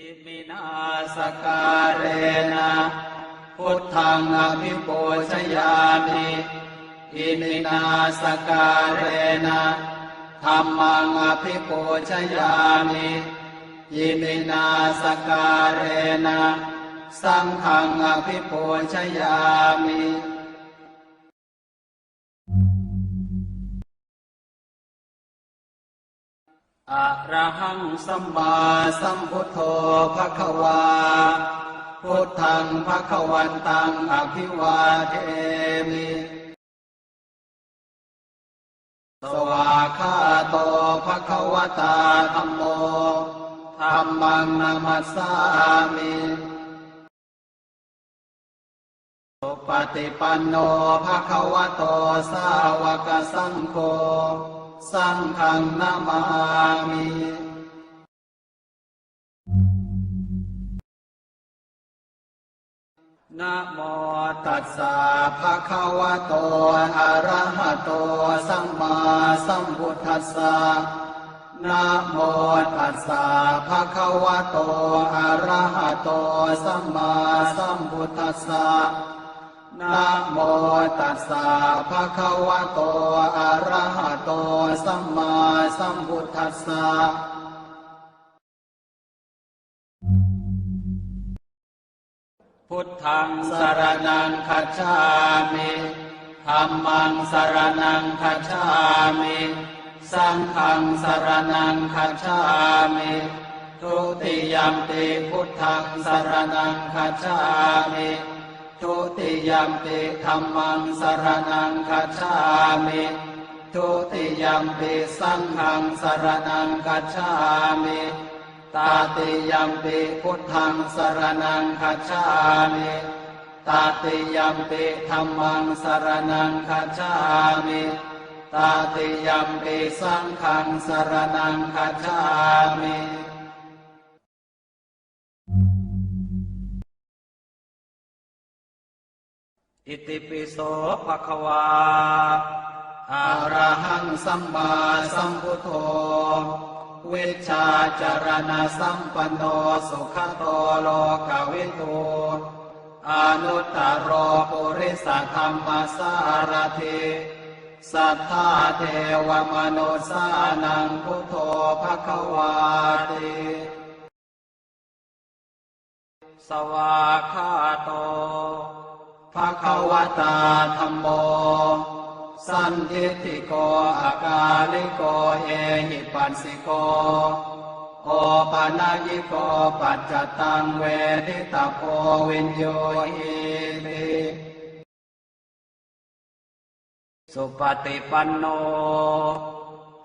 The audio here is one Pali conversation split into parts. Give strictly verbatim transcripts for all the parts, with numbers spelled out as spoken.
Iminā sakkārena buddhaṃ abhipūjayāmi. Iminā sakkārena dhammaṃ abhipūjayāmi. Iminā sakkārena saṅghaṃ abhipūjayāmi. Arahaṃ sammāsambuddho bhagavā. Buddhaṃ bhagavantaṃ abhivādemi. Svākkhāto bhagavatā dhammo. Dhammaṃ namassāmi. Supaṭipanno bhagavato sāvakasaṅgho. Saṅghaṃ namāmi. Namo tassa bhagavato arahato sammāsambuddhassa. Namo tassa bhagavato arahato sammāsambuddhassa. Namo tassa bhagavato arahato sammāsambuddhassa. Buddhaṃ saraṇaṃ gacchāmi. Dhammaṃ saraṇaṃ gacchāmi. Saṅghaṃ saraṇaṃ gacchāmi. Dutiyampi buddhaṃ saraṇaṃ gacchāmi. Dutiyampi dhammaṃ saraṇaṃ gacchāmi. Dutiyampi saṅghaṃ saraṇaṃ gacchāmi. Tatiyampi buddhaṃ saraṇaṃ gacchāmi. Tatiyampi dhammaṃ saraṇaṃ gacchāmi. Tatiyampi saṅghaṃ saraṇaṃ gacchāmi. Itipi so bhagavā arahaṃ sammāsambuddho vijjācaraṇasampanno sugato lokavidū anuttaro purisadammasārathi satthā devamanussānaṃ buddho bhagavāti. Svākkhāto bhagavatā dhammo sandiṭṭhiko akāliko ehipassiko opanayiko paccattaṃ veditabbo viññūhīti. Supaṭipanno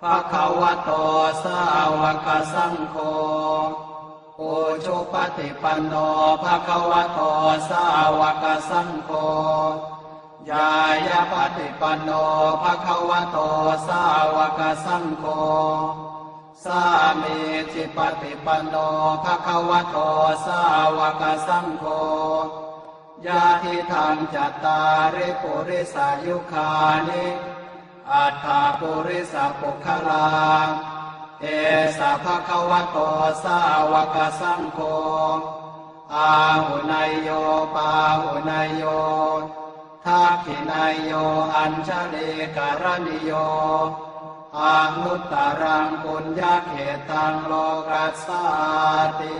bhagavato sāvakasaṅgho. Ujupaṭipanno bhagavato sāvakasaṅgho. Ñāyapaṭipanno bhagavato sāvakasaṅgho. Sāmīcipaṭipanno bhagavato sāvakasaṅgho. Yadidaṃ cattāri purisayugāni aṭṭha purisapuggalā, esa bhagavato sāvakasaṅgho, āhuneyyo pāhuneyyo dakkhiṇeyyo añjalikaraṇīyo anuttaraṃ puññakkhettaṃ lokassāti.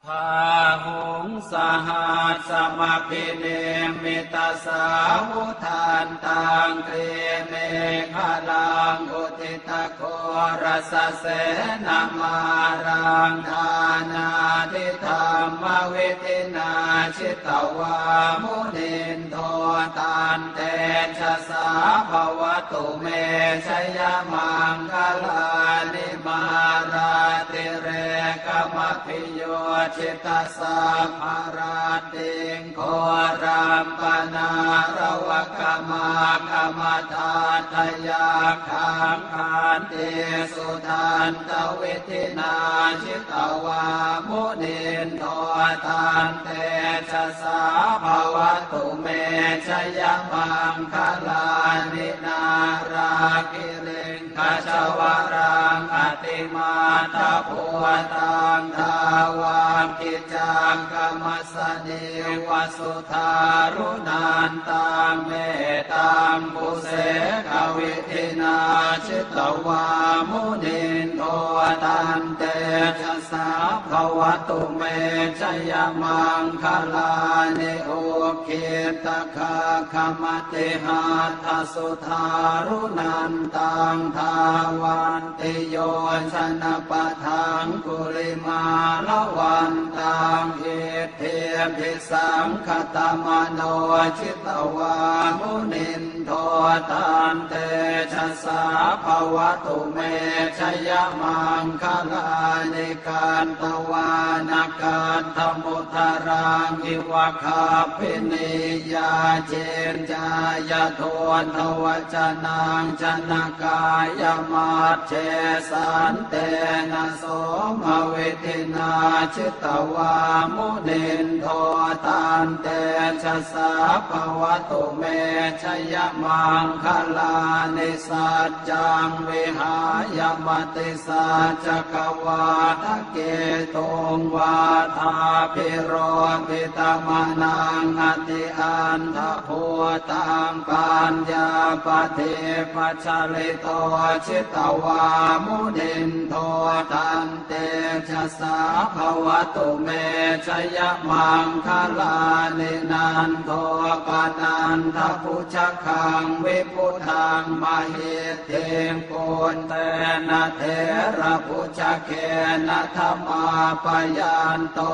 Bāhuṃ sahassamabhinimmitasāvudhantaṃ grīmekhalaṃ uditaghorasasenamāraṃ dānādidhammavidhinā jitavā munindo tantejasā bhavatu me jayamaṅgalāni. Mārātirekamabhiyujjhitasabbarattiṃ ghorampanāḷavakamakkhamathaddhayakkhaṃ khantīsudantavidhinā jitavā munindo tantejasā bhavatu me jayamaṅgalāni. Nāḷāgiriṃ gajavaraṃ atimattabhūtaṃ dāvaggicakkamasanīva sudāruṇantaṃ mettambusekavidhinā jitavā munindo tantejasā bhavatu me jayamaṅgalāni. Ukkhitta khaggamatihatthasudāruṇantaṃ dhāvantiyojanapathaṅgulimālavantaṃ iddhībhisaṅkhatamano jitavā munindo tantejasā bhavatu me jayamaṅgalāni. Katvāna kaṭṭhamu daraṃ iva gabbhinīyā ciñcāya duṭṭhavacanaṃ janakāyamajjhe santena somavidhinā jitavā munindo tantejasā bhavatu me jayamaṅgalāni. Saccaṃ vihāya matisaccakavādaketuṃ vādābhiropitamanaṃ atiandhabhūtaṃ paññāpadīpajalito jitavā munindo tantejasā bhavatu me jayamaṅgalāni. Nandopanandabhujagaṃ vibudhaṃ mahiddhiṃ puttena therabhujagena damāpayanto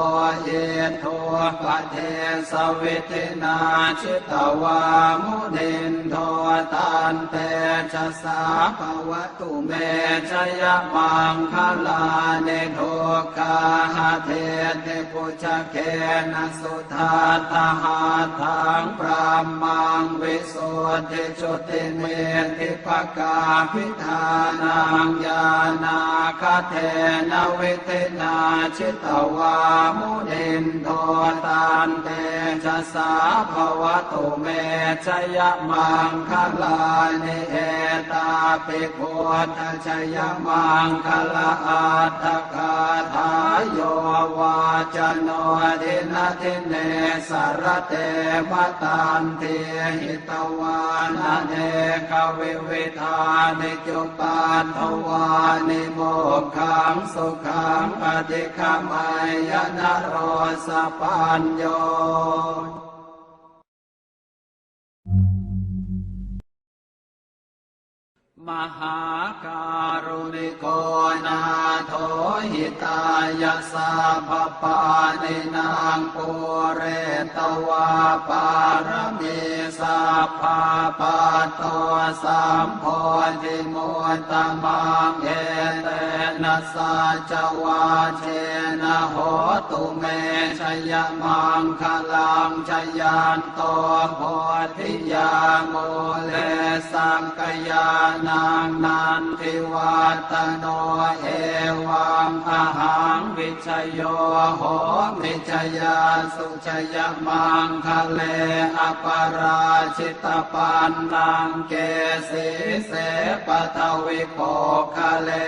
iddhūpadesavidhinā jitavā munindo tantejasā bhavatu me jayamaṅgalāni. Duggāhadiṭṭhibhujagena sudaṭṭhahatthaṃ brahmaṃ visuddhijutimiddhibakābhidhānaṃ ñāṇāgadena vidhinā jitavā munindo tantejasā bhavatu me jayamaṅgalāni. Etāpi buddhajayamaṅgalaaṭṭhagāthā yo vācano dinadine sarate matandī hitvānanekavividhāni cupaddavāni mokkhaṃ sukhaṃ adhigameyya naro sapañño. Mahākāruṇiko nātho hitāya sabbapāṇinaṃ pūretvā pāramī sabbā patto sambodhimuttamaṃ etena saccavajjena hotu me jayamaṅgalaṃ. Jayanto bodhiyā mūle sakyānaṃ nandivaḍḍhano evaṃ ahaṃ vijayo homi jayassu jayamaṅgale aparājitapallaṅke sīse paṭhavipokkhare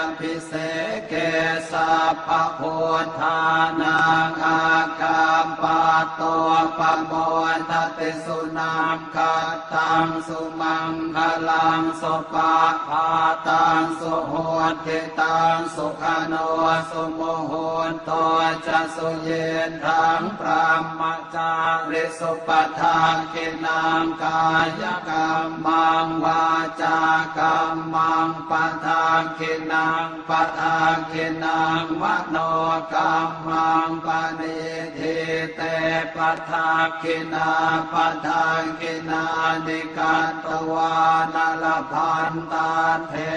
abhiseke sabbabuddhānaṃ aggappatto pamodati. Sunakkhattaṃ sumaṅgalaṃ supabhātaṃ suhuṭṭhitaṃ sukhaṇo sumuhutto ca suyiṭṭhaṃ brahmacārisu padakkhiṇaṃ kāyakammaṃ vācākammaṃ padakkhiṇaṃ padakkhiṇaṃ manokammaṃ paṇidhī te padakkhiṇā padakkhiṇāni katvāna labhantatthe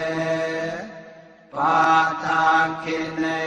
padakkhiṇe.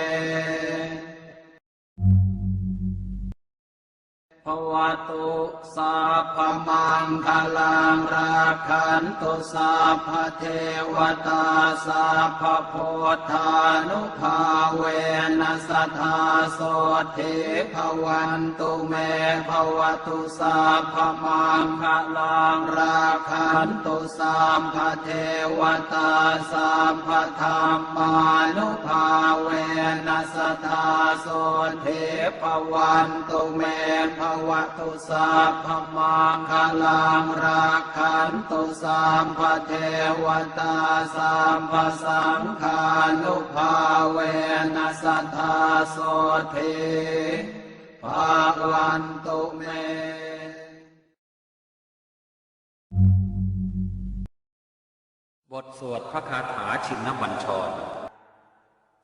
Bhavatu sabbamaṅgalaṃ, rakkhantu sabbadevatā, sabbabuddhānubhāvena sadā sotthī bhavantu me. Bhavatu sabbamaṅgalaṃ, rakkhantu sabbadevatā, sabbadhammānubhāvena sadā sotthī bhavantu me. Bhavatu sabbamaṅgalaṃ, rakkhantu sabbadevatā, sabbasaṅghānubhāvena sadā sotthī bhavantu me. บทสวดพระคาถาชินบัญชร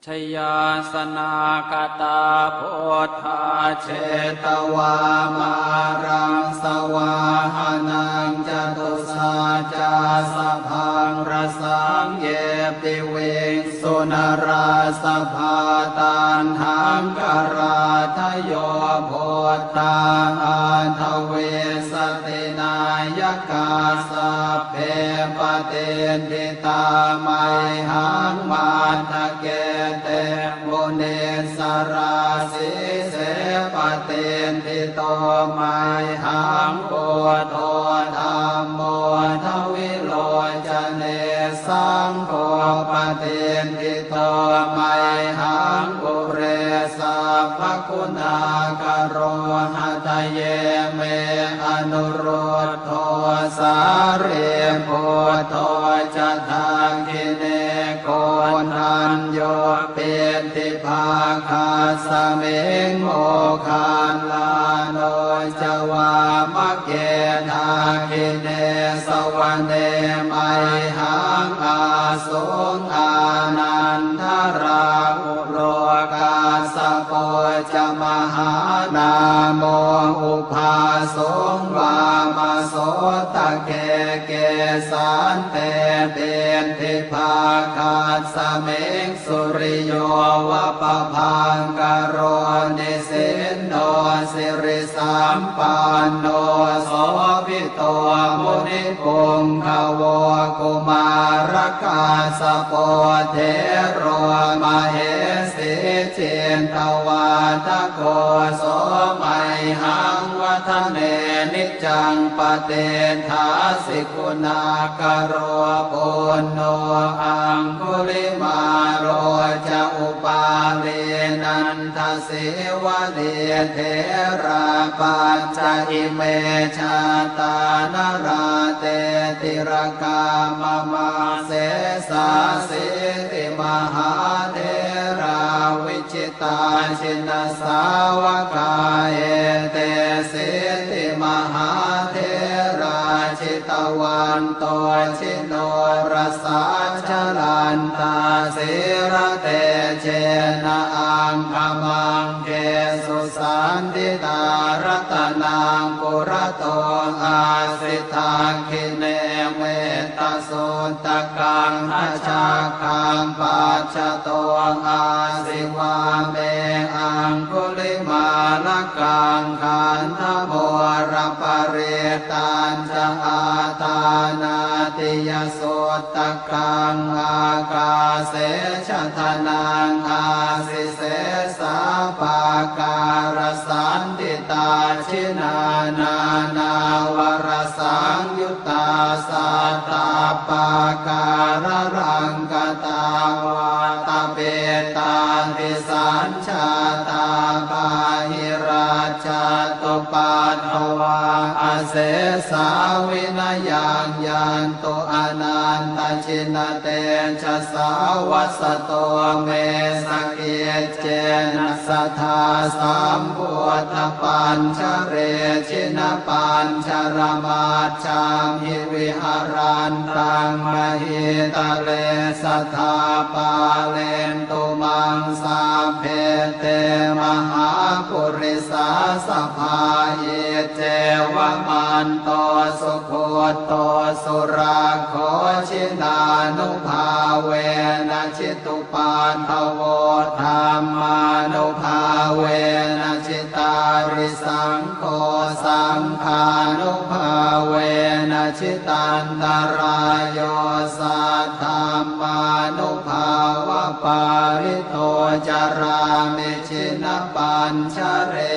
Jayāsanāgatā buddhā jetvā māraṃ savāhanaṃ, catusaccāsabhaṃ rasaṃ ye piviṃsu narāsabhā. Taṇhaṅkarādayo buddhā aṭṭhavīsati nāyakā, sabbe patiṭṭhi tā mayhaṃ matthake te munissarā. Sīse patiṭṭhito mayhaṃ buddho dhammo dvilocane, saṅgho patiṭṭhito mayhaṃ ure sabbaguṇākaro. Hadaye me anurud dho sārīputto ca dakkhiṇe, koṇḍañño piṭṭhibhāgasmiṃ moggallāno ca vāmake. Dakkhiṇe savane mayhaṃ āsuṃ ānandarāhulo, kassapo ca mahānāmo ubhāsuṃ vāmasotake. Kesante piṭṭhibhāgasmiṃ suriyo va pabhaṅkaro, nisinno sirisampanno sobhi to munipuṅgavo. Kumārakassapo thero mahesī cittavādako, so mayhaṃ vadane niccaṃ patiṭṭhāsi guṇākaro. Puṇṇo aṅgulimālo ca upālī nanda sīvalī, therā pañca ime jātā nalāṭe tilakā mama. Sesāsīti mahātherā vijitā jinasāvakā, etesīti mahātherā jitavanto jinorasā, jalantā sīlatejena aṅgamaṅ gesu saṇṭhitā. Ratanaṃ purato āsi dakkhiṇe mettasuttakaṃ, dhajaggaṃ pacchato āsi vāme aṅgulimālakaṃ. Khandhamoraparittañca āṭānāṭiyasutta kaṃ, ākāse chadanaṃ āsi sesā pākārasaṇṭhitā. Jinā nānāvarasaṃyuttā sattappākāralaṅkatā, vātapittādisañ jātā bāhirajjhattupaddavā, asesā vinayaṃ yantu anantajinatejasā. Vasato me sakiccena sadā sambuddhapañjare, jinapañjaramaj jhamhi viharantaṃ mahītale, sadā pālentu maṃ sabbe te mahāpurisāsabhā. Iccevamanto sugutto surakkho, jinānubhāvena jitu paddavo, dhammānubhāvena jitārisaṅgho, jitantarāyo saddhammānubhāvapālito carāmi jinapañjare.